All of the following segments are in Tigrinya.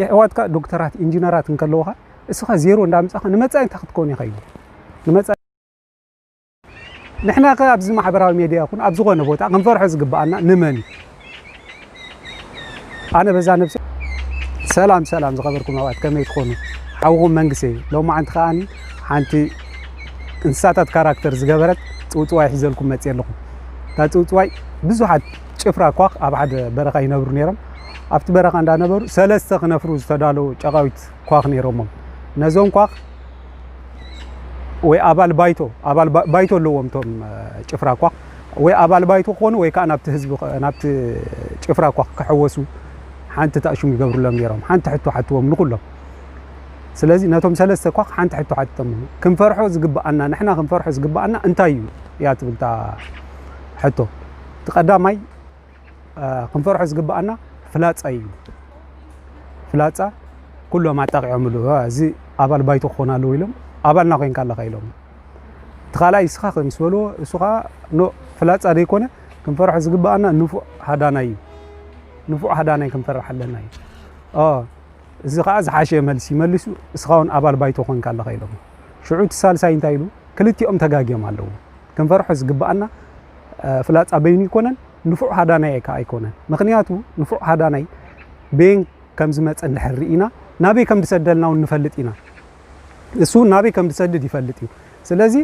የሕዋትካ ዶክተራት፣ ኢንጂነራት እንከለውኻ፣ እስኻ ዜሮ እንዳምጻኻ ንመጻኢ እንታይ ክትከውን ኢኻ ኢሉ። ንመጻኢ ንሕና ከ ኣብዚ ማሕበራዊ ሜድያ ይኹን ኣብ ዝኾነ ቦታ ክንፈርሖ ዝግብኣና ንመን እዩ? ኣነ በዛ ነብሰ ሰላም፣ ሰላም ዝኸበርኩም ኣሕዋት፣ ከመይ ትኾኑ? ሓውኹም መንግስቲ፣ ሎማዓንቲ ከኣኒ ሓንቲ እንስሳታት ካራክተር ዝገበረት ጽውጽዋይ ሒዘልኩም መጽየ ኣለኹ። እታ ጽውጽዋይ ብዙሓት ጭፍራ ኳኽ ኣብ ሓደ በረኻ ይነብሩ ነይሮም። ኣብቲ በረኻ እንዳነበሩ ሰለስተ ክነፍሩ ዝተዳለዉ ጨቓዊት ኳኽ ነይሮሞም። ነዞም ኳኽ ወይ ኣባል ባይቶ፣ ኣባል ባ-፣ ባይቶ ኣለዎም እቶም፣ እ፣ ጭፍራ ኳኽ፣ ወይ ኣባል ባይቶ ክኾኑ ወይ ከኣ ናብቲ ህዝቢ ኸ-፣ ናብቲ ጭፍራ ኳኽ ክሕወሱ ሓንቲ ታእሹም ይገብሩሎም ነይሮም። ሓንቲ ሕቶ ሓትዎም ንኹሎም። ስለዚ ነቶም ሰለስተ ኳኽ ሓንቲ ሕቶ ሓትቶም። ክንፈርሖ ዝግብኣና፣ ንሕና ክንፈርሖ ዝግብኣና እንታይ እዩ? እያ ትብል እታ ሕቶ። እቲ ቀዳማይ፣ እ፣ ክንፈርሖ ዝግብኣና ፍላጻ እዩ። ፍላጻ ኩሎም ኣጣቒዖምሉ፣ "እ፣ እዚ ኣባል ባይቶ ክኾን ኣለዎ" ኢሎም፣ "ኣባልና ኮይንካ ኣለኻ" ኢሎም። እቲ ካልኣይ እስኻ ከም ምስ በልዎ፣ እሱ ኸኣ፣ "ኖ፣ ፍላጻ ዘይኮነ ክንፈርሖ ዝግብኣና ንፉዕ ሃዳናይ እዩ። ንፉዕ ሃዳናይ ክንፈርሕ ኣለና" እዩ። ኦ፣ እዚ ኸኣ ዝሓሸ መልሲ መሊሱ፣ "እስኻ እውን ኣባል ባይቶ ኮንካ ኣለኻ" ኢሎም። ሽዑ እቲ ሳልሳይ እንታይ ኢሉ? "ክልቲኦም ተጋግዮም ኣለዉ። ክንፈርሖ ዝግብኣና፣ እ፣ ፍላጻ በይኑ ኣይኮነን፣ ንፉዕ ሃዳናይ ከኣ ኣይኮነን። ምኽንያቱ ንፉዕ ሃዳናይ በየን ከም ዝመጸ እንድሕር ርኢና፣ ናበይ ከም ዝሰደልና እውን ንፈልጥ ኢና። እሱ እውን ናበይ ከም ዝሰድድ ይፈልጥ እዩ። ስለዚ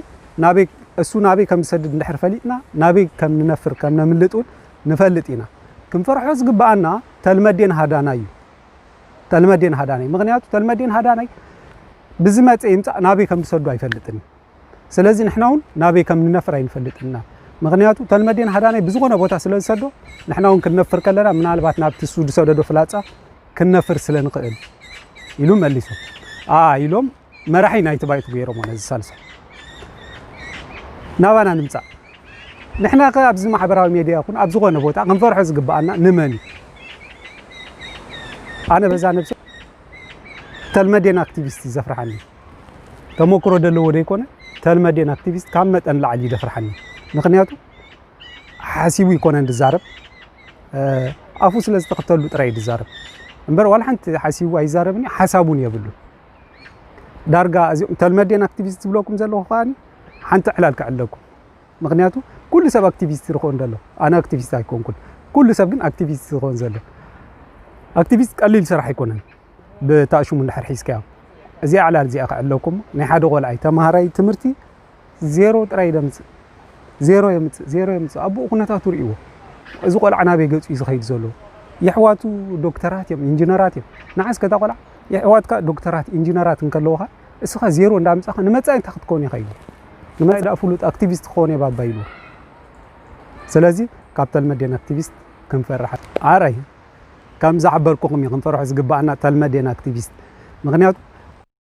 ናበይ፣ እሱ ናበይ ከም ዝሰድድ እንድሕር ፈሊጥና፣ ናበይ ከም ንነፍር፣ ከም ነምልጥ እውን ንፈልጥ ኢና። ክንፈርሖ ዝግብኣና ተልመዴን ሃዳናይ እዩ። ተልመዴን ሃዳናይ። ምኽንያቱ ተልመዴን ሃዳናይ ብዝመጸ ይምጻእ ናበይ ከም ዝሰዱ ኣይፈልጥን እዩ። ስለዚ ንሕና እውን ናበይ ከም ንነፍር ኣይንፈልጥን ኢና። ምኽንያቱ ተልመዴን ሃዳናይ ብዝኾነ ቦታ ስለ ዝሰዶ፣ ንሕና እውን ክንነፍር ከለና ምናልባት ናብቲ እሱ ዝሰደዶ ፍላጻ ክንነፍር ስለ ንኽእል" ኢሉ መሊሱ። ኣኣ ኢሎም መራሒ ናይቲ ባይቶ ገይሮሞ ነዚ ሳልሳይ። ናባና ንምጻእ። ንሕና ከ ኣብዚ ማሕበራዊ ሜድያ ይኹን ኣብ ዝኾነ ቦታ ክንፈርሖ ዝግብኣና ንመን እዩ? ኣነ በዛ ነብሰ ተልመዴን ኣክቲቪስት እዩ ዘፍርሓኒ። ተመክሮ ዘለዎ ዘይኮነ፣ ተልመዴን ኣክቲቪስት ካብ መጠን ላዕሊ እዩ ዘፍርሓኒ። ምኽንያቱ ሓሲቡ ይኮነን ዝዛረብ፣ እ፣ ኣፉ ስለ ዝተኸፍተሉ ጥራይ እዩ ዝዛረብ። እምበር ዋላ ሓንቲ ሓሲቡ ኣይዛረብን እዩ፣ ሓሳብ እውን የብሉን። ዳርጋ እዚኦም ተልመዴን ኣክቲቪስት ዝብለኩም ዘለኹ ከኣ ሓንቲ ዕላል ክዕለኩም። ምኽንያቱ ኩሉ ሰብ ኣክቲቪስት ይኾን ዘሎ፣ ኣነ ኣክቲቪስት ኣይኮንኩን። ኩሉ ሰብ ግን ኣክቲቪስት ይኾን ዘሎ። ኣክቲቪስት ቀሊል ስራሕ ኣይኮነን፣ ብታእሽሙ እንድሕር ሒዝካዮ። እዚኣ ዕላል እዚኣ ክዕለኩም፣ ናይ ሓደ ቆልዓይ ተማሃራይ ትምህርቲ ዜሮ ጥራይ ደምጽእ፣ ዜሮ የምጽእ፣ ዜሮ የምጽእ። ኣቦኡ ኩነታቱ ርእይዎ። እዚ ቆልዓ ናበይ ገጹ እዩ ዝኸይድ ዘሎ? የሕዋቱ ዶክተራት እዮም፣ ኢንጂነራት እዮም። ንዓስ ከታ ቆልዓ፣ የሕዋትካ ዶክተራት፣ ኢንጂነራት እንከለውኻ፣ እስኻ ዜሮ እንዳምጻኻ ንመጻኢ እንታይ ክትከውን ኢኻ ኢሉ። ንመጻኢ ደኣ ፍሉጥ ኣክቲቪስት ክኸውን እየ ባባ ኢሉ። ስለዚ ካብ ተልመዴን ኣክቲቪስት ክንፈርሕ። ኣረይ፣ ከም ዝሓበርኩኹም እዩ ክንፈርሖ ዝግብኣና ተልመዴን ኣክቲቪስት። ምኽንያቱ